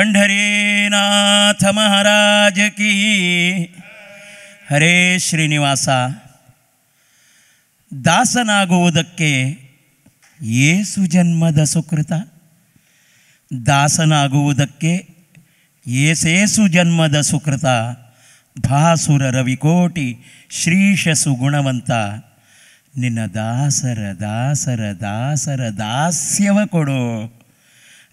पंढरीनाथ महाराज की. हरे ಶ್ರೀನಿವಾಸ. ದಾಸನಾಗುವುದಕ್ಕೆ ಏಸು ಜನ್ಮದ ಸುಕೃತ, ದಾಸನಾಗುವುದಕ್ಕೆ ಏಸೇಸು ಜನ್ಮದ ಸುಕೃತ, ಭಾಸುರ ರವಿಕೋಟಿ ಶ್ರೀಶ ಸುಗುಣವಂತ, ನಿನ್ನ ದಾಸರ ದಾಸರ ದಾಸರ ದಾಸ್ಯವ ಕೊಡು,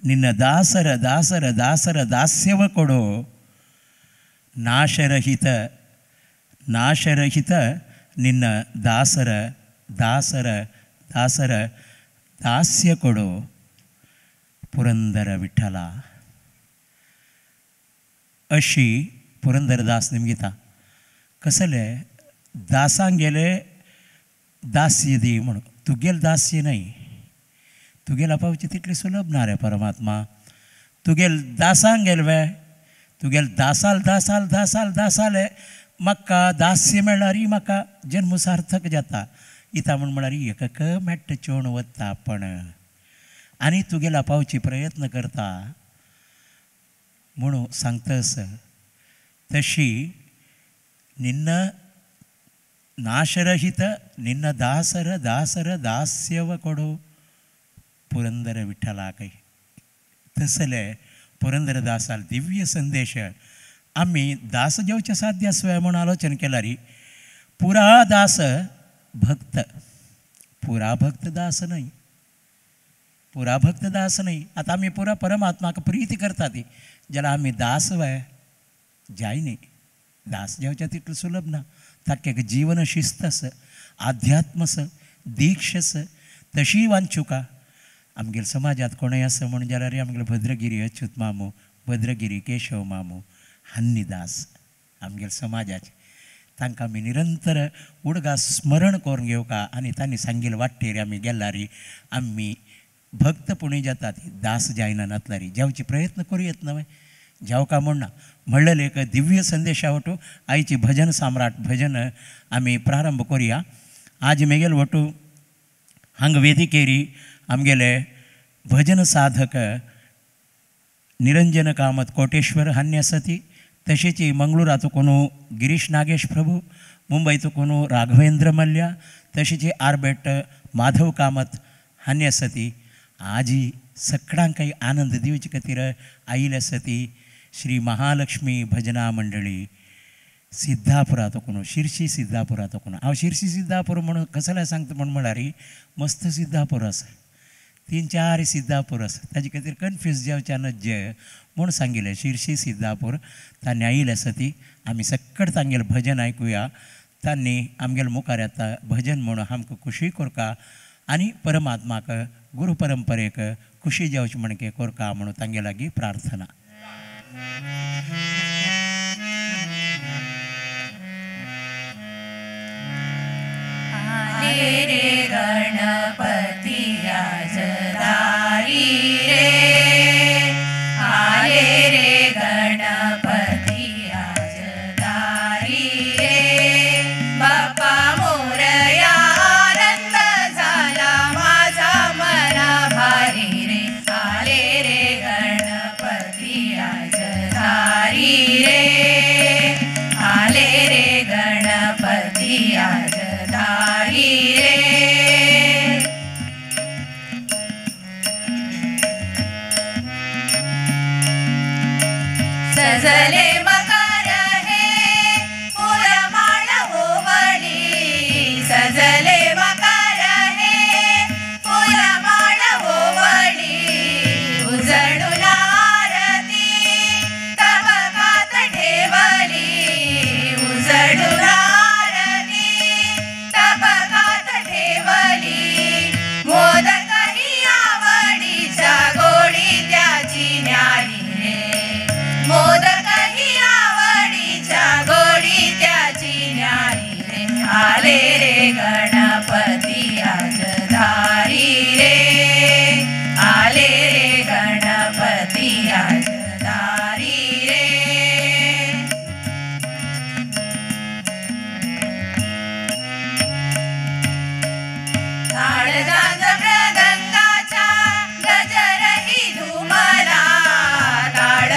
ನಿನ್ನ ದಾಸರ ದಾಸರ ದಾಸರ ದಾಸ್ಯವ ಕೊಡು, ನಾಶರಹಿತ ನಾಶರಹಿತ ನಿನ್ನ ದಾಸರ ದಾಸರ ದಾಸರ ದಾಸ್ಯ ಕೊಡು ಪುರಂದರ ವಿಠಲ. अशी पुरंदरदास निमगिता. कसले दासांगेले दास्य दी म्हणून तुगेल दास्य न्हय, तुगेल अपावची तितली सुलभ ना रे परमात्मा. तुगेल दासांगेल वे तुगेल दासाल दासाल दासाल दासाले म्हाका दास्य मेळ्ळार म्हाका जन्म सार्थक जाता. इता म्हूण म्हळ्यार एक मेट्ट चोण वता पण आनी तुगेल अपावची प्रयत्न करता म्हणून सांगतस. तशी निन्न नाशरहित निन्न दासर दासर दास्यव कोडू पुरंदर विठ्ठलाकय. तसले पुरंदरदासाल दिव्य संदेश आमी दास जेवचे साध्य आसवे म्हूण आलोचन केल्यार पुरा दास भक्त, पुरा भक्त दास न्हय, पुरा भक्त दास न्हय. आतां आमी पुरा परमात्माक प्रीती करता ती जाल्यार आमी दास वय जाय न्ही. दास जेवच्या तितलो सुलभ ना. ताका एक जीवन शिस्त आसा, आध्यात्म आसा, दीक्ष आसा, तशी वांचुका. आमगेले समाजांत कोणूय आसा म्हूण जाल्यार आमगेले भद्रगिरी अच्युत मामू, भद्रगिरी केशव मामू हान्नी दास आमगेले समाजाचे. तांकां आमी निरंतर उडगा स्मरण करून घेवका आनी तांणी सांगिल्ले वाटेर आमी गेल्यार आमी भक्त पुणी जातात, दास जायना नातल्यार. जेवचे प्रयत्न करूं येत न्हय, जेवका म्हूण ना. म्हणलें एक दिव्य संदेशा वटू आयची भजन सम्राट भजन आमी प्रारंभ करुया. आज मेगेल वटू हांगा वेदिकेरी आमगेले भजन साधक निरंजन कामत कोटेश्वर हान्य आसती, तशेंच मंगळुराचो कोणू गिरीश नागेश प्रभू, मुंबयचो कोणू राघवेंद्र मल्ल्या, तशेंच आरबेट माधव कामत हान्य आसती. आजी सगळ्यांकय आनंद दिवचे खातीर आयिल्ले आसती श्री महालक्ष्मी भजना मंडळी सिद्धापुराचो कोणू, शिर्शी सिद्धापुराचो कोणू. हांव शिर्शी सिद्धापूर म्हणून कसलें सांगता म्हूण म्हळ्यार मस्त सिद्धापूर आसा, 3-4 सिद्धापूर आसा, ताजे खातीर कन्फ्यूज जावचें नज्जे म्हूण सांगिल्लें शिर्शी सिद्धापूर. तांणी आयिल्लें आसा ती आमी सक्कड तांगेलें भजन आयकुया. तांणी आमगेले मुखार येता भजन म्हणून आमकां खुशी करका आनी परमात्माक गुरू परंपरेक खुशी जावची म्हणके कोरका म्हणून तांगे लागीं प्रार्थना. आले रे गणपती राजदारी रे, आले रे गणपती राजदारी रे, बाप्पा मोरया आनंद झाला माझा मना भारी रे, आले रे गणपती राजदारी रे, आले रे गणपती राजदारी रे. सजले मकर हे फुलमाळ होवळी, सजले मकर हे फुलमाळ होवळी, उजळून आरती तबकात ठेवली, उजळून आरती तबकात ठेवली, मोदक ही आवडीच्या गोडी त्याची न्यारी रे, मोदक ही आवडीच्या गोडी त्याची न्यारी रे, आले रे गणपती राजधारी रे, आले रे गणपती राजधारी रे. थाळ झांज मृदंगाच्या गजरही धुमला, थाळ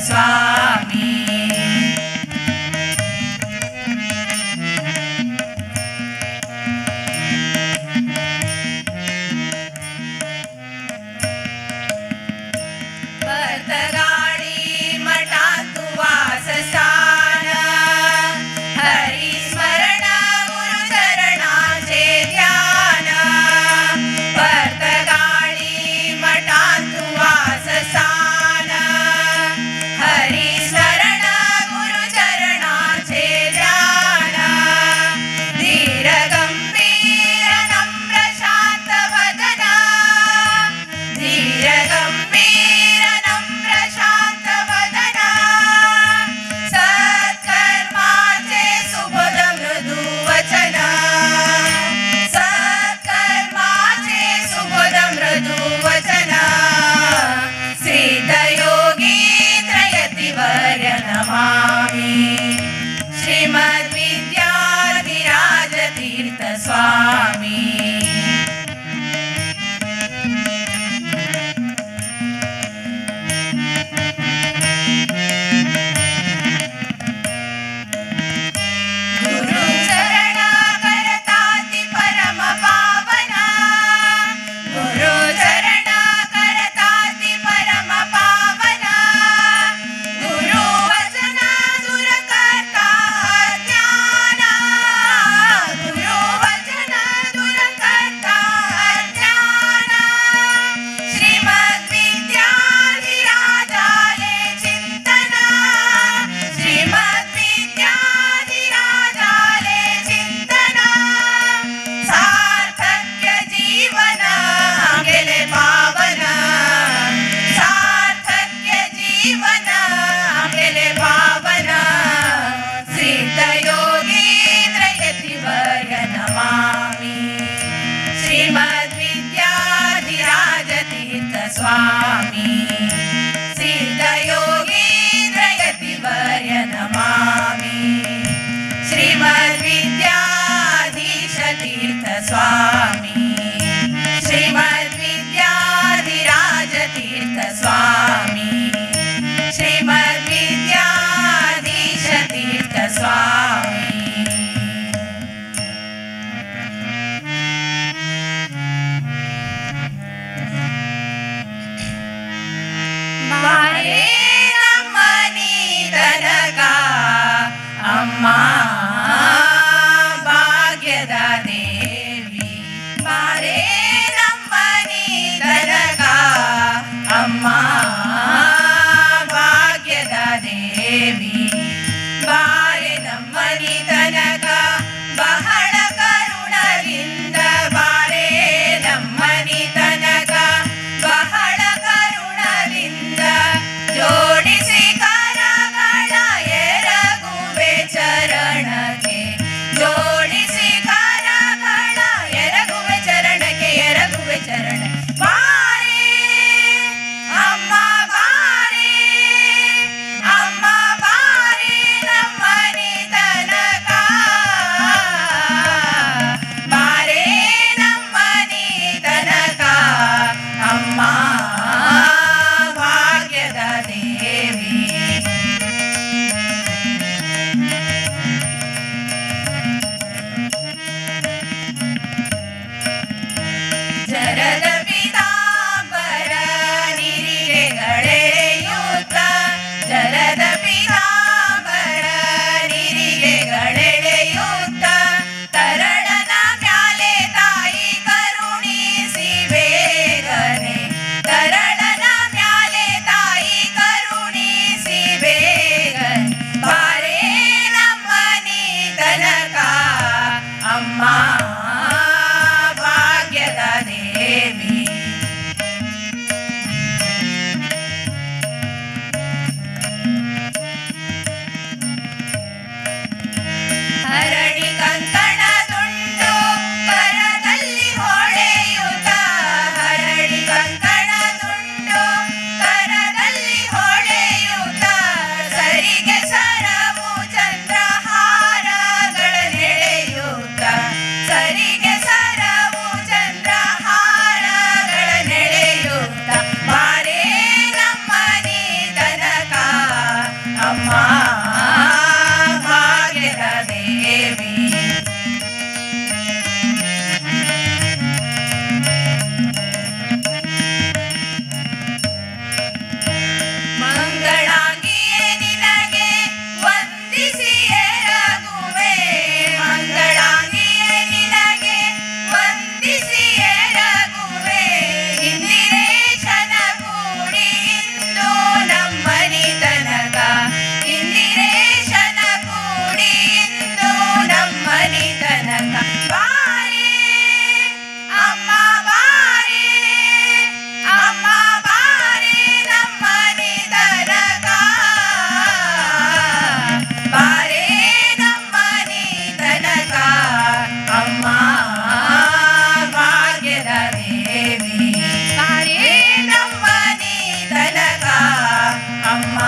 स्वामी. पर्तगाळी मठांतु वासस्थान, हरिस्मरण गुरुचरणाचे ध्यान. पर्तगाळी मठांतु वासस्थान, हरिस्मरण ದೇವಿ. ಮಂಗಳಾಂಗಿಯೇ ನಿನಗೆ ವಂದಿಸಿಯೇ ರಘುವೆ, ಮಂಗಳಾಂಗಿಯೇ ನಿನಗೆ ವಂದಿಸಿಯೇ ರಘುವೆ, ಇಂದಿರೇಶನ ಕೂಡಿ ಇಂದು ನಮ್ಮನಿ ತನಕ, ಇಂದಿರೇಶನ ಕೂಡಿ ಇಂದು ನಮ್ಮನಿ ತನಕ. ಬಾರೇ ಅಮ್ಮ ಬಾರೇ, ಅಮ್ಮ ಬಾರೇ ನಮ್ಮನಿ ತನಕ, ಬಾರೇ ನಮ್ಮನಿ ತನಕ, ಅಮ್ಮ ಭಾಗ್ಯದ ದೇವಿ, ಬಾರೇ ನಮ್ಮನಿ ತನಕ, ಅಮ್ಮ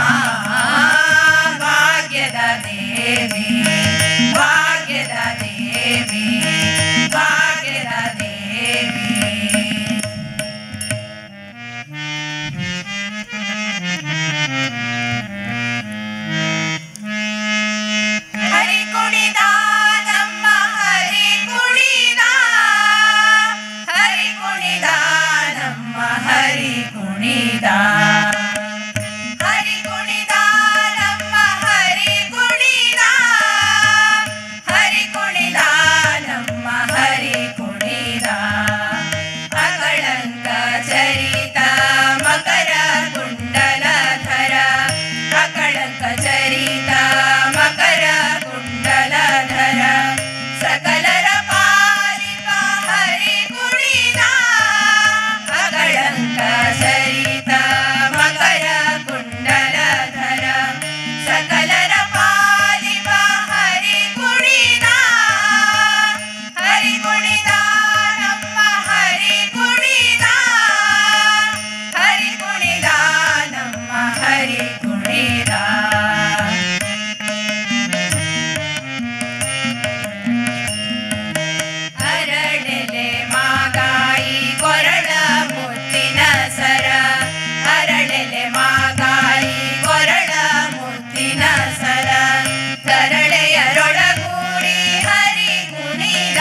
ಭಾಗ್ಯದ ದೇವಿ, ಭಾಗ್ಯದ ದೇವಿ, ಭಾಗ್ಯದ ದೇವಿ. ಹರಿ ಕುಣಿದ ನಮ್ಮ ಹರಿ ಕುಣಿದ, ಹರಿ ಕುಣಿದ ನಮ್ಮ ಹರಿ ಕುಣಿದ, ಹರಿ ಕುಣಿದ ನಮ್ಮ ಹರಿ ಕುಣಿದ, ಹರಿ ಕುಣಿದ ನಮ್ಮ ಹರಿ ಕುಣಿದ. ಅಕಳಂಕ ಚರಿತ ಮಕರ ಕುಂಡಲಧರ, ಅಕಳಂಕ ಚರಿತ ಮಕರ ಕುಂಡಲಧರ, ಸಕಲರ ಪಾಲಿಪ ಹರಿ ಕುಣಿದ, ಅಕಳಂಕ ಚರಿತ ಮಕರ ಕುಂಡಲಧರ, ಸಕಲರ ಪಾಲಿಪ ಹರಿ ಕುಣಿದ, ಹರಿ ಕುಣಿದ ನಮ್ಮ ಹರಿ ಕುಣಿದ, ಹರಿ ಕುಣಿದ ನಮ್ಮ ಹರಿ ಕುಣಿದ. ಅರಳೆಲೆ ಮಾಗಾಯಿ ಕೊರಳ ಮುತ್ತಿನ ಸರ, ಅರಳೆಲೆ ಮಾಗಾಯಿ ಕೊರಳ ಮುತ್ತಿನ ಸರ, ತರಳೆಯರೊಳಗೂಡಿ ಹರಿ ಕುಣಿದ,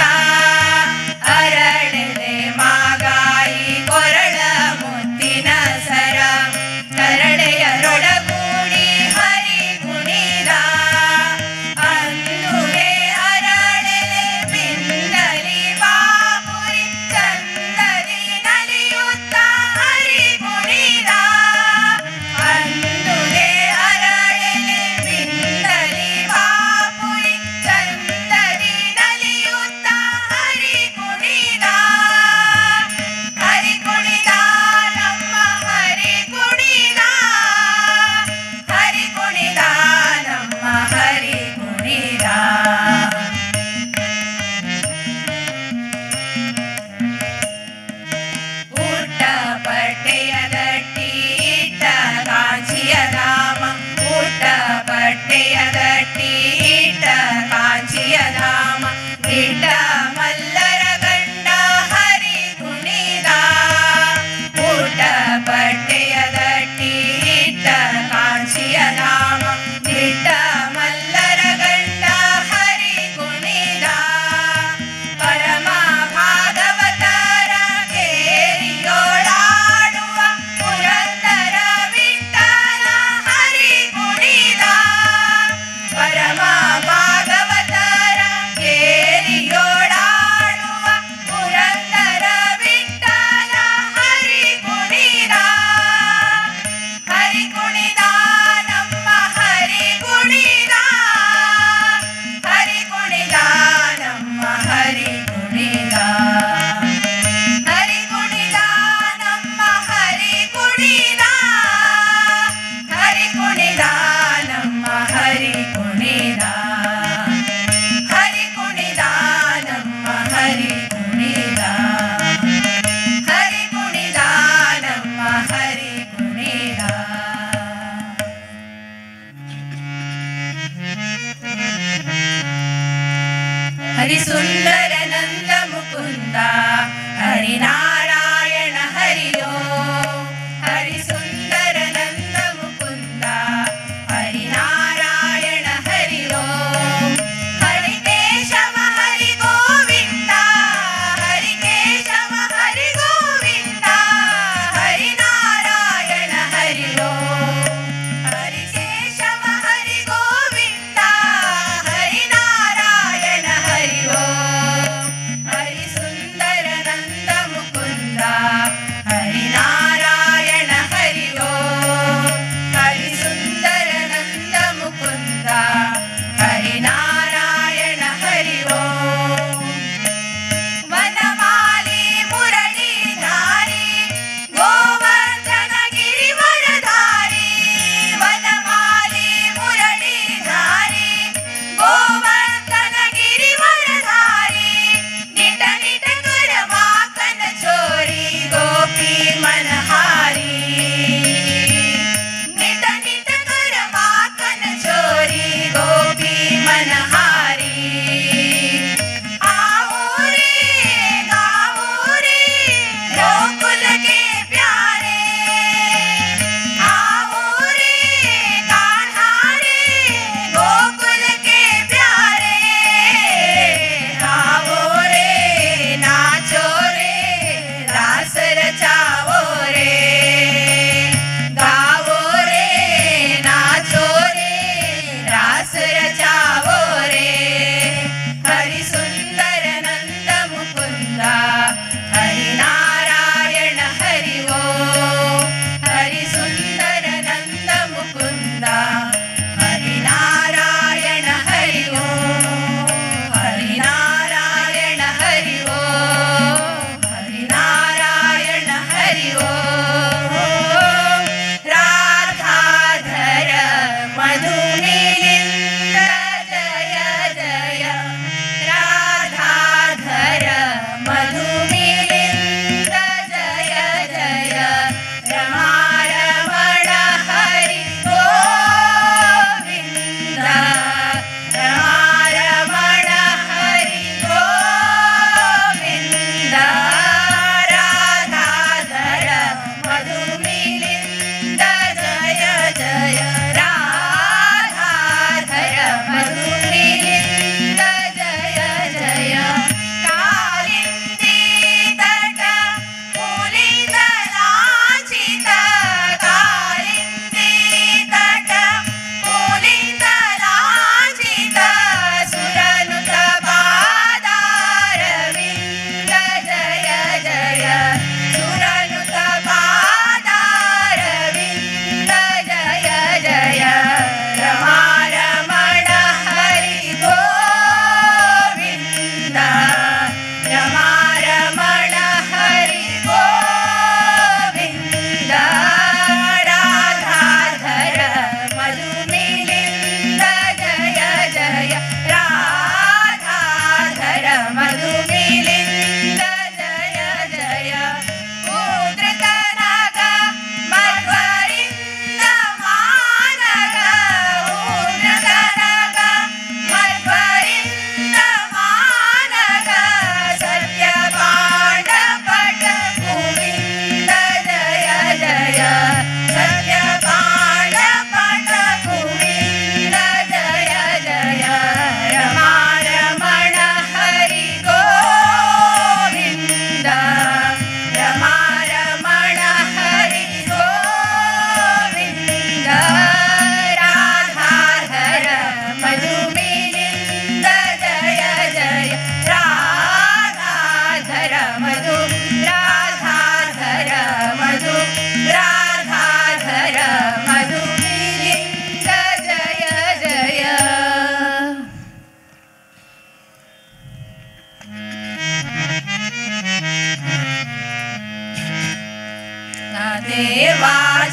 ಅರಳೆಲೆ ಮಾಗಾಯಿ ಕೊರಳ ಮುತ್ತಿನ ಸರ, ತರಳೆಯರೊಳಗೂಡಿ ಹರಿ ಕುಣಿದ. ಅಂದುವೆ ಅರಳೆಲೆ ಬಿಂದಲಿ ಬಾಪುರಿ ಚಂದದಿ ನಲಿಯುತ್ತ ಹರಿ ಕುಣಿದ, ಅಂದುವೆ ಅರಳೆಲೆ ಬಿಂದಲಿ ಬಾಪುರಿ ಚಂದದಿ ನಲಿಯುತ್ತ ಹರಿ ಕುಣಿದ, ಹರಿ ಕುಣಿದ ನಮ್ಮ ಹರಿ ಕುಣಿದ, ಹರಿ ಕುಣಿದ ನಮ್ಮ ಹರಿ ಕುಣಿದ. ಊಟ ಬಟ್ಟೆಯ ಗಟ್ಟಿ ಇಟ್ಟ ಕಾಂಚಿಯ ಧಾಮ, ಊಟ ಬಟ್ಟೆಯ ಗಟ್ಟಿ ಇಟ್ಟ ಕಾಂಚಿಯ ಧಾಮ, ಇಟ್ಟ ಮಲ್ಲರ ಗಂಡ ಹರಿ ಕುಣಿದ, ಊಟ ಬಟ್ಟೆಯ ಗಟ್ಟಿ ಇಟ್ಟ ಕಾಂಚಿಯ ಧಾಮ, ಇಟ್ಟ ಮಲ್ಲರ ಗಂಡ ಹರಿ ಕುಣಿದ. ಪರಮ ಭಾಗವತರ ಕೇರಿಯೋಳಾಡುವ ಪುರಂದರ ವಿಠಲ ಹರಿ ಕುಣಿದ, ಪರಮ ಭಾಗವತರ ಕೇರಿಯೋಳಾಡುವ ಪುರಂದರ ವಿಠಲ ಹರಿ ಕುಣಿದ, ಹರಿ ಕುಣಿದ ನಮ್ಮ ಹರಿ ಕುಣಿದ, ಹರಿ ಕುಣಿದ ನಮ್ಮ ಹರಿ ಕುಣಿದ, ಹರಿ ಕುಣಿದ ನಮ್ಮ ಹರಿ ಕುಣಿದ, ಹರಿ ಕುಣಿದ ನಮ್ಮ ಹರಿ ಕುಣಿದ, ಹರಿ ಕುಣಿದ ನಮ್ಮ ಹರಿ ಕುಣಿದ, ಹರಿ ಕುಣಿದ ನಮ್ಮ ಹರಿ ಕುಣಿದ. ಹರಿ ಸುಂದರ ನಂದ ಮುಕುಂದ ಹರಿ ನಾರಾಯಣ ಹರಿ ಓಂ, ಹರಿ ಸುಂದರ ನಂದ ಮುಕುಂದ ಹರಿ ನಾರಾಯಣ ಹರಿ ಓಂ, ಹರಿ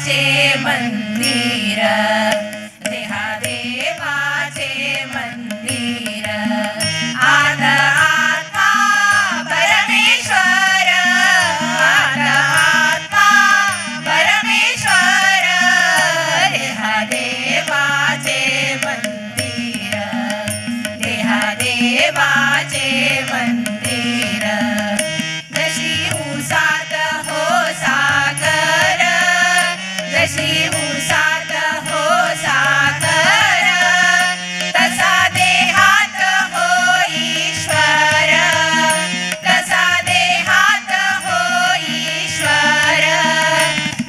देवाचे मंदिर, देहा देवाचे मंदिर, आत आत्मा परमेश्वर, आत आत्मा परमेश्वर, देहा देवाचे मंदिर, देहा देवाचे मंदिर, जशी उसात हो साकर, जशी उसात हो साकर, तसा देहात हो ईश्वर, तसा देहात हो ईश्वर,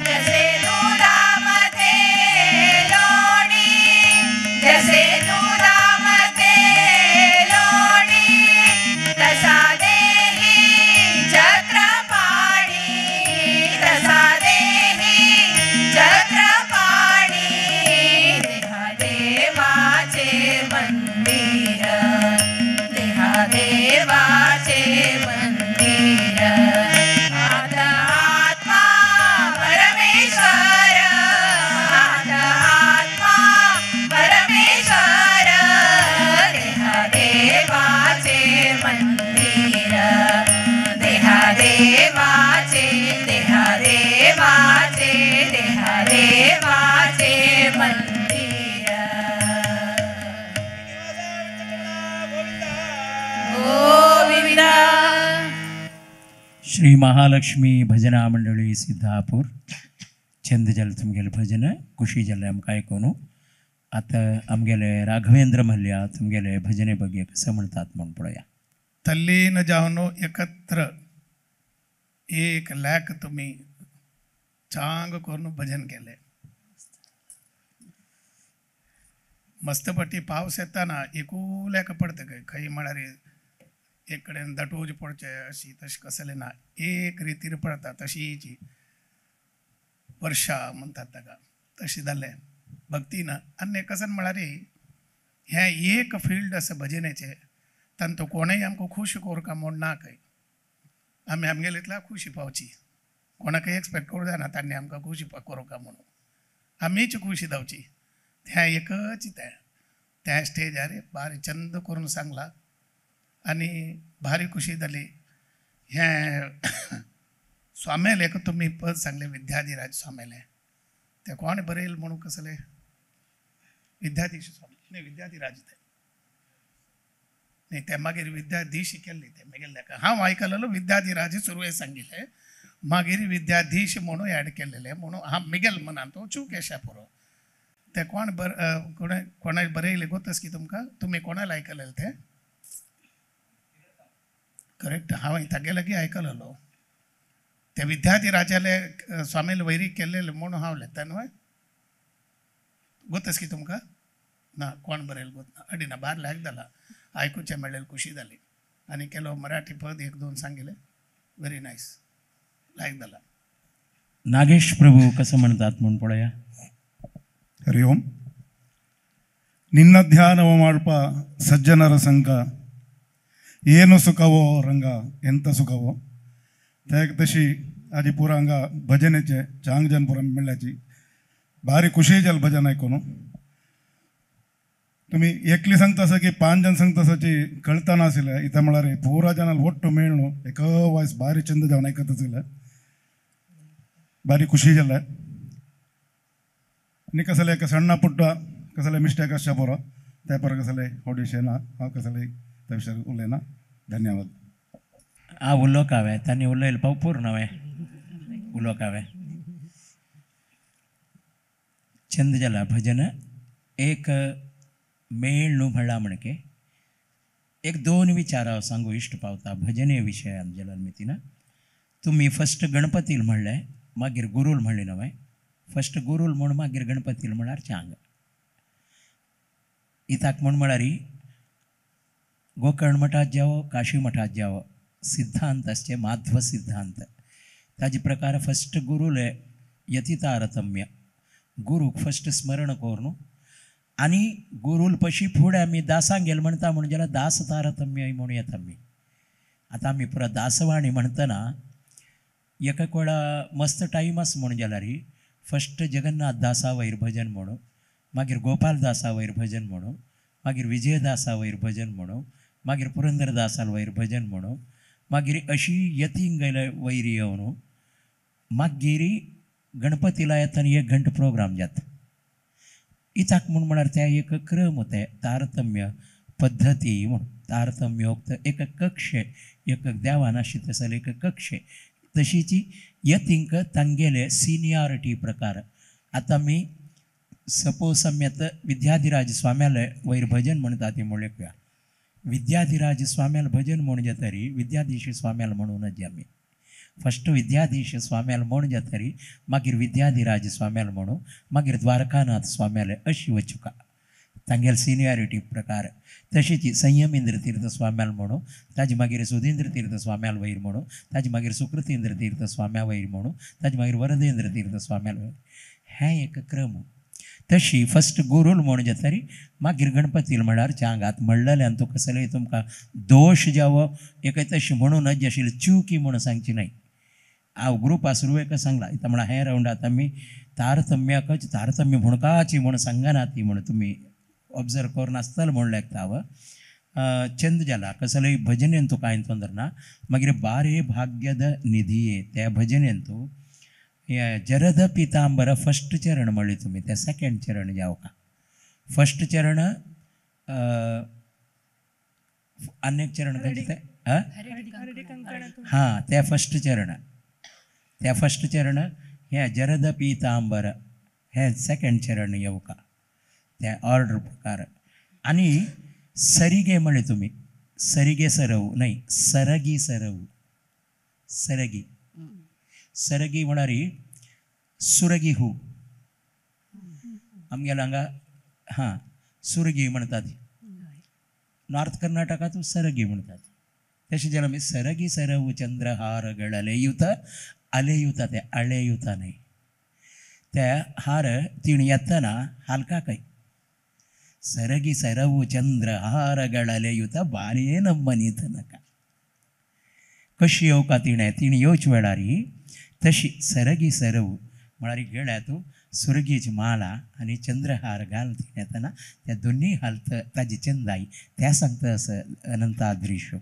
जसे दुधामध्ये लोणी, जसे दुधामध्ये लोणी, तसा देही चक्रपाणी, तसा देही चक्रपाणी, देहा देवाचे मंदिर, देहा देवाचे मंदिर, आत आत्मा परमेश्वर, आत आत्मा परमेश्वर, देहा देवाचे मंदिर, देहा देवाचे, देहा देवाचे, देहा देवाचे मंदिर. गोविंदा. श्री महालक्ष्मी भजना मंडळी सिद्धापूर चंद जालें तुमगेलें भजन, खुशी जालें आमकां आयकून. आतां आमगेले राघवेंद्र मल्ल्या तुमगेले भजने बगे कसं म्हणतात म्हूण पळोवया. तल्लीन जावन एकत्र एक लाख तुम्ही चांग करून भजन केले. मस्तपटी पावस येताना एकुल्याक पडता काय खंय म्हळ्यार एक कडेन दटोज पडचे अशी तशें कसलें ना, एक रितीर पडता तशीची वर्षा म्हणतात ताका, तशें जालें भक्तीन. आनी कसन म्हळ्यार हें एक फिल्ड आसा भजनेचें, तांतूं कोणूय आमकां खूश करूंक म्हूण ना खंय, आमी आमगेले इतल्या खुशी पावची, कोणाकय एक्सपेक्ट करूं जायना तांणी आमकां खुशी करूंक म्हणून, आमीच खुशी जावची. तें एकच तें त्या स्टेजार भारी चंद करून सांगला आनी भारी खुशी जाली. हें स्वामेलें तुमी पद सांगलें विद्याधिराज स्वामेलें, तें कोण बरयल म्हणून कसलें विद्याधीश स्वामी न्ही, विद्याधिराज तें न्ही, तें मागीर विद्याधीश केल्लें तें मागीर हांव आयकलेलो विद्याधिराज सुरवेक सांगिल्लें, मागीर विद्याधीश म्हणून एड केलेलें म्हणून हांव मिगेल मनान तो चूक येशा पुरो. तें कोण बर कोणें कोणाक बरयलें गोतस की तुमकां, तुमी कोणाक आयकलेलें तें करेक्ट? हांवें तागे लागीं आयकलेलो ते विद्याधिराजाले स्वामीले वैरी केल्लेले म्हणून हांव उलयता न्हय, गोतस की तुमकां ना कोण बरयल गोत ना, अडी ना भार लायक जाला आयकुचें मेळ्ळें खुशी जाली. आनी केलो मराठी पद एक दोन सांगिल्लें, व्हेरी नायस लायक जाला. नागेश प्रभू कसं म्हणतात म्हूण पळोवया. हरि ओम. ನಿನ್ನ ಧ್ಯಾನವ ಮಾಡುಪ ಸಜ್ಜನರ ಸಂಘ, ಏನು ಸುಖವೋ ರಂಗ ಎಂತ ಸುಖವೋ. तशी आजी पुरा हांगा भजनेचे चांग जन पुरा मेळ्ळ्याची भारी खुशी जाल भजन आयकून. तुमी एकली सांगता आसा की पांच जन सांगता आसाची कळतना आशिल्लें, इथं म्हळ्यार पुरा जनाल ಒಟ್ಟು मेळ्ळो एक वायस भारी चंद जावन आयकत आशिल्लें, भारी खुशी जालें. आनी कसले एक सण्ण पुट्ट कसले मिस्टेक आसच्या पुरो त्या पर कसले व्हड ना हांव कसले त्या विशयार उलयना. धन्यवाद. आ उलोवंक हांवें तांणी उलयलें पाव पूर्ण हांवें उलोवंक हांवें चंद जाला भजन एक मेळ न्हू म्हणला म्हणके एक दोन विचार हांव सांगू इश्ट पावता भजने विशयान जलन मितीन. तुमी फस्ट गणपतील म्हणलें मागीर गुरूल म्हणलें न्हय, फस्ट गुरूल म्हूण मागीर गणपतील म्हळ्यार चांग इताक म्हूण म्हळ्यार गोकर्ण मठात जावो काशी मठात जावो सिद्धांत आसचे माध्व सिद्धांत ताजे प्रकार फस्ट गुरूले यतितारतम्य गुरूक फस्ट स्मरण करून आनी गुरूल पशी फुडें आमी दासांक गेल म्हणटा म्हणून जाल्यार दास तारतम्य म्हणून येता आमी. आतां आमी पुरा दासवाणी म्हणटना एक वेळा मस्त टायम आसा म्हणून जाल्यार फस्ट जगन्नाथ दासा वयर भजन म्हणू, मागीर गोपाल दासा वयर भजन म्हणू, मागीर विजयदासा वयर भजन म्हणू, मागीर पुरंदरदासाल वयर भजन म्हणू, मागीर अशी यतींगेले वयर येवन मागीर गणपतीला येतना एक घंटो प्रोग्राम जाता. इताक म्हूण म्हळ्यार त्या एक क्रम ते तारतम्य पद्दती म्हूण तारतम्योक्त एक कक्ष एक देवान अशी तसले एक कक्ष तशीची यतींक तांगेले सिनियरिटी प्रकार. आतां आमी सपोज आमी आतां विद्याधिराज स्वाम्याले वयर भजन म्हणटा ती म्हणल्या विद्याधिराज स्वाम्याल भजन म्हूण जातरी विद्याधीश स्वाम्याल म्हणूनच आमी फस्ट विद्याधीश स्वाम्याल म्हूण जातरी मागीर विद्याधिराज स्वाम्याल म्हणू, मागीर द्वारकानाथ स्वाम्याले अशी वचुका तांगेले सिनियरिटी प्रकार. तशीच संयमेंद्र तीर्थ स्वाम्याल म्हणू, ताजे मागीर सुधींद्र तीर्थ स्वाम्याल वयर म्हणू, ताजे मागीर सुकृतींद्र तीर्थ स्वाम्या वयर म्हणू, ताजे मागीर वरदेंद्र तीर्थ स्वाम्याल वयर. हें एक क्रम. तशी फस्ट गुरूल म्हूण जातरी मागीर गणपतील म्हळ्यार चांगात म्हणलेल्यान तुका कसलेय तुमकां दोश जावो एक तशी म्हणून नज आशिल्ली चुकी म्हूण सांगची न्हय. हांव ग्रुपा सुरवेक सांगला इतां म्हळ्यार हें रावंड आतां आमी तारतम्याकच तारतम्य म्हणकाची म्हूण सांगना ती म्हूण तुमी ऑब्जर्व करून आसतलें म्हूण लेखता हांव. चंद जाला कसलेय भजनेन तुका कांय तोंदर ना. मागीर बारे भाग्यद निधिये त्या भजनेन तूं जरद पितांबर फस्ट चरण म्हणलें तुमी तें सेकेंड चरण जावका. फस्ट चरण आनी एक चरण खंयचें तें हां तें फस्ट चरण, त्या फस्ट चरण हें जरद पितांबर हें सेकेंड चरण येवका त्या ऑर्डर प्रकार. आनी सरिगे म्हणलें तुमी सरिगे सरव न्हय सरगी सरव सरगी सरगी म्हळ्यार सुरगी हू आमगेले हांगा हां सुरगी म्हणटात नॉर्थ कर्नाटकांत सरगी म्हणटात. तशें जाल्यार आमी सरगी सरव चंद्रहार गळलेयुत अलेयुत ते अळेयुत न्हय ते हार तिणें येतना हालका काय सरगी सरव चंद्रहार गळलेयुत बारे नम्मनीत नाका कशी येवका तिणें तिणें येवचे वेळार तशी सरगी सरव म्हळ्यार गळ्यात सुरगीची माळा आनी चंद्रहार घाल तिणें येतना त्या दोनूय हालत ताजी चंदाई त्या सांगता असं अनंताद्रिशो.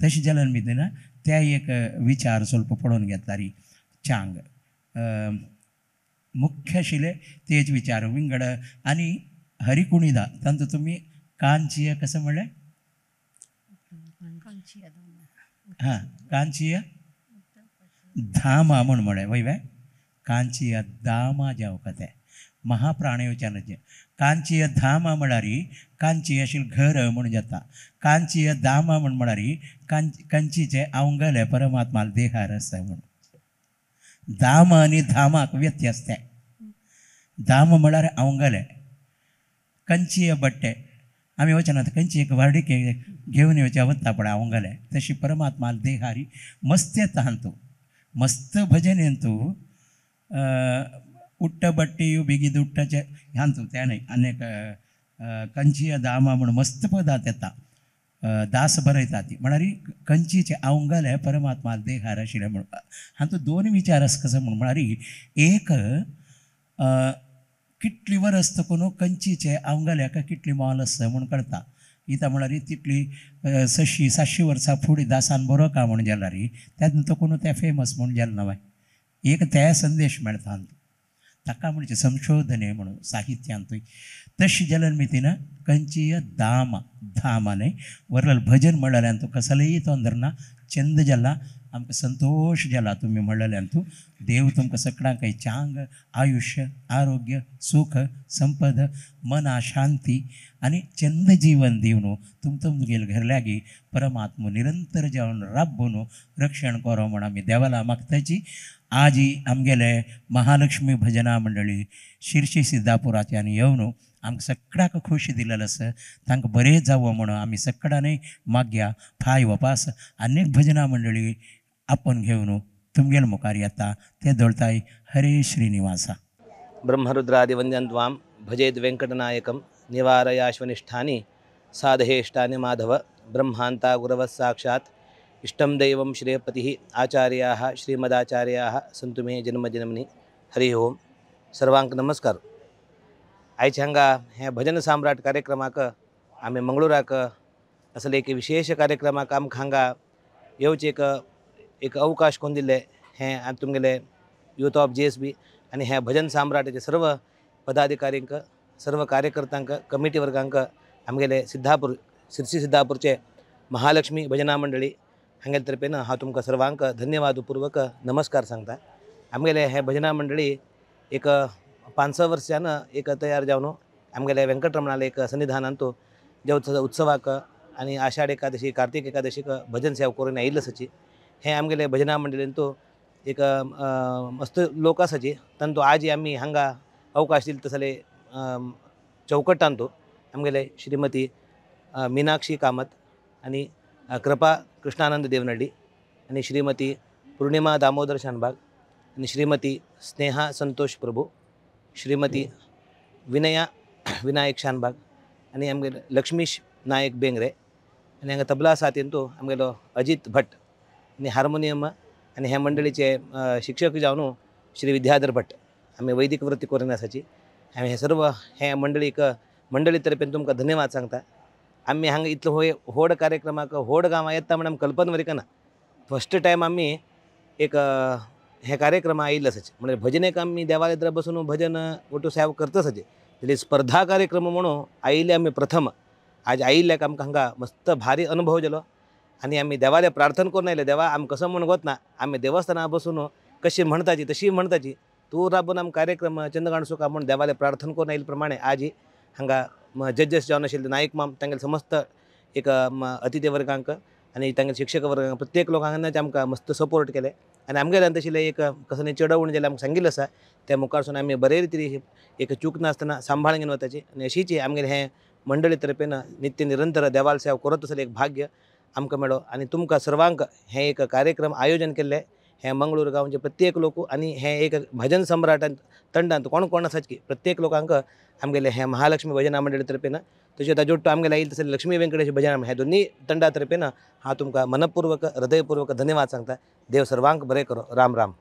तशें जाल्यार मी तेन्ना त्या एक विचार स्वल्प पळोवन घेतला री चांग मुख्य आशिल्ले तेच विचार विंगड. आनी हरिकुणिदा तांतूं तुमी कांचीय कसं म्हणलें हां कांचीय धामा म्हूण म्हळें वय वे कांचीय दामा जावका तें महाप्राणयोच्यान कांचीय धामा म्हळ्यार कांची आशिल्लें घर म्हूण जाता. कांचीय दामा म्हूण म्हळ्यार कांचीचें अवंगलें परमात्मा देहार आसा म्हूण. दाम आनी धामाक व्यत्यास तें. दाम म्हळ्यार अवंगलें कंचीय बट्टे आमी वचनात कंची एक व्हार्डिके घेवन येवचें वता पळय अवंगलें तशी परमात्मा देहारी मस्त येता हांतू मस्त भजन हेंतू उट्ट बट्टीयु बिगीद उट्टचे हांतू तें न्हय आनी कंचीय दामा म्हूण मस्त पदार्थ येता दास बरयता ती म्हळ्यार कंचीचें अवंगलें परमात्मा देहार आशिल्लें म्हूण. हातूंत दोन विचार आसा कसो म्हूण म्हळ्यार एक कितली वरस तकून कंचीचें अवंगल्याक कितली मोल आसा म्हूण कळटा. इतां म्हळ्यार तितली 600-700 वर्सां फुडें दासान बरो का म्हूण जाल्यार तेन्ना तकून तें फेमस म्हूण जालें ना एक ते संदेश मेळटा ताका म्हणजे संशोधन म्हणून साहित्यांतूय. तशी जाल्यार मी तिनं कंचीय दामा धामा न्हय वरल भजन म्हणलेल्यान तूं कसलेय तोंदर ना चंद जाला आमकां संतोश जाला तुमी म्हणलेल्यान तूं देव तुमकां सगळ्यांक चांग आयुश्य आरोग्य सुख संपद मना शांती आनी चंद जीवन दिवन तुम तुमगेले घर लागीं परमात्मा निरंतर जावन राबून रक्षण करो म्हूण आमी देवाला मागताची. आजी आमगेले महालक्ष्मी भजना मंडळी शिर्शी सिद्धापुराच्यान येवन आमकां सगळ्याक खोशी दिलेलो आसा तांकां बरें जावं म्हणून आमी सगळ्यांनी मागया फाय वपास अनेक भजना मंडळी आपण घेवन तुमगेले मुखार येता ते दळताय. हरे श्रीनिवासा. ब्रह्मरुद्रादिवंद्यं त्वां भजेद् वेङ्कटनायकं निवारयाश्वनिष्ठानि साधयेष्टानि माधव ब्रह्मान्ता गुरवः साक्षात् इष्टं दैवं श्रेयपतिः आचार्याः श्रीमदाचार्याः सन्तु मे जन्मजन्मनि. हरि ओम्. सर्वांक नमस्कार। आयज हांगा हे भजन सम्राट कार्यक्रमाक आमी मंगळूराक असले एक विशेष कार्यक्रमाक आमकां हांगा येवचे एक एक अवकाश करून दिल्ले हें तुमगेले यूथ ऑफ GSB आनी हे भजन सम्राटाचे सर्व पदाधिकारींक, सर्व कार्यकर्त्यांक, कमिटी वर्गांक आमगेले सिद्धापूर सिरसी सिद्धापूरचे महालक्ष्मी भजना मंडळी हांगेले तर्फेन हांव तुमकां सर्वांक धन्यवादपूर्वक नमस्कार सांगता। आमगेले हे भजना मंडळी एक 5-6 वर्षान एक तयार जावन आमगेले वेंकटरमणाले एक सन्निधानांतु जेव उत्सवाक आनी आषाढ एकादशी, कार्तिक एकादशीक भजन सेवा करून आयिल्ले आसाची। हे आमगेले भजना मंडळींतु एक मस्त लोक आसाची तांतू आज आमी हांगा अवकाश दिले तसले चौकटांतु आमगेले श्रीमती मीनाक्षी कामत आनी कृपा कृष्णानंद देवनड्डी आनी श्रीमती पूर्णिमा दामोदर शानबाग आनी श्रीमती स्नेहा संतोष प्रभू, श्रीमती विनया विनायक शानबाग आनी आमगेले लक्ष्मीश नायक बेंगरे आनी हांगा तबला साथींतु आमगेलो अजीत भट आनी हार्मोनियम आनी ह्या मंडळीचे शिक्षक जावन श्री विद्याधर भट आमी वैदिक वृत्ती करून आसाची। आमी हे सर्व हे मंडळीक मंडळी तर्फेन तुमकां धन्यवाद सांगता। आमी हांगा इतलो व्हड कार्यक्रमाक व्हड गांवां येता म्हण आमी कल्पना वरी कना। फर्स्ट टायम आमी एक हे कार्यक्रम आयिल्ले आसाचे, म्हणजे भजनेक आमी देवालय बसून भजन ಒಟ್ಟು सेवा करता आसाचे। जाल्यार स्पर्धा कार्यक्रम म्हणून आयिल्ले आमी प्रथम आज आयिल्ल्याक आमकां हांगा मस्त भारी अनुभव जालो आनी आमी देवाले प्रार्थना करून आयले, देवा आमकां कसो म्हण वतना आमी देवस्थाना बसून कशी म्हणताची तशी म्हणताची तूं राबून आम कार्यक्रम चंद्रकांत सुका म्हूण देवाले प्रार्थना करून आयिल्ले प्रमाणे आज हांगा जजेस जावन आशिल्ले नायक माम तांगेले समस्त एक अतिथी वर्गांक आनी तांगेले शिक्षक वर्गांक प्रत्येक लोकांक आमकां मस्त सपोर्ट केले आनी आमगेल्यान तशें एक कसो चेडवण जाल्यार आमकां सांगिल्लें आसा त्या मुखारसून आमी बरे रितीन एक चूक नासतना सांबाळून घेवन वताची आनी अशीच आमगेले हें मंडळी तर्फेन नित्य निरंतर देवाल सेवा करत आसले एक भाग्य आमकां मेळो आनी तुमकां सर्वांक हें एक कार्यक्रम आयोजन केल्लें हें मंगळूर गांवचे प्रत्येक लोक आनी हें एक भजन सम्राटान तंडांत कोण कोण आसाच की प्रत्येक लोकांक आमगेले हें महालक्ष्मी भजना मंडळी तर्फेन तशें ताजे ಒಟ್ಟು आमगेले आयिल्ले तशें लक्ष्मी वेंकटेश भजन हे दोन्ही तंडा तर्फेन हांव तुमकां मनपूर्वक हृदयपूर्वक धन्यवाद सांगता। देव सर्वांक बरें करो। राम राम।